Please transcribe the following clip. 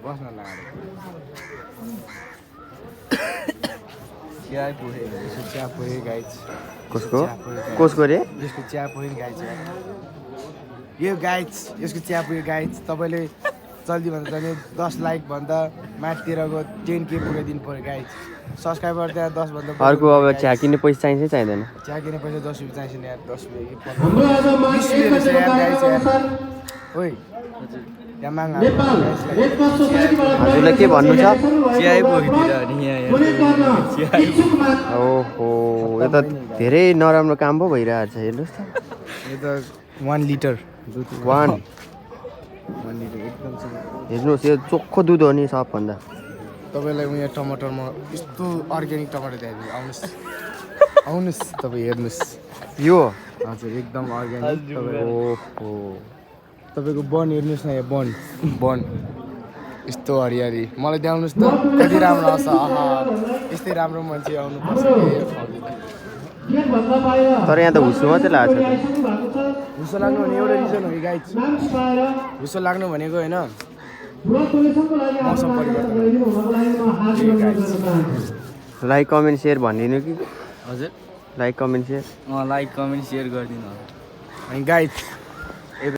बस्न लाग्यो चिया पुरै गाइज कसको रे यसको चिया पुरै गाइज यो गाइज यसको चिया पुरै गाइज तपाईँले जल्दी भन्दा जल्दी 10 लाइक भन्दा माथितिरको 10K पुगाइदिनु पऱ्यो गाइज सब्सक्राइबर त्यहाँ 10 भन्दा अर्को अब चिया किन्ने पैसा चाहिन्छ चाहिँदैन चिया किन्ने पैसा 10 रुपियाँ चाहिन्छ नि यार 10 रुपियाँ 20 रुपियाँ रहेछ यार गाइज यार ओइ त्यहाँ माग हजुरलाई के भन्नु छ चिया बोकिदिएर अनि यहाँ ओहो यो त धेरै नराम्रो काम पो भइरहेको छ हेर्नुहोस् त यो त 1 लिटर दुध 1 लिटर एकदम हेर्नुहोस् यो चोखो दुध हो नि सबभन्दा तपाईँलाई उयो टमाटरमा यस्तो अर्ग्यानिक टमाटर देखाइदिनु आउनुहोस् तपाईँ हेर्नुहोस् यो हजुर एकदम अर्ग्यानिक ओहो तपाईँको वन हेर्नुहोस् न यहाँ वन यस्तो हरियाली मलाई देखाउनुहोस् त कति राम्रो आउँछ आहा यस्तै राम्रो मान्छे आउनुपर्छ तर यहाँ त हुस्सु मात्रै लाग्छ हुस्सो लाग्नु भने एउटा रिजन हो कि गाइज हुस्सो लाग्नु भनेको होइन मौसम परिवर्तन लाइक कमेन्ट सेयर भनिदिनु कि हजुर like comment share like comment share गरिदिनु अनि गाइज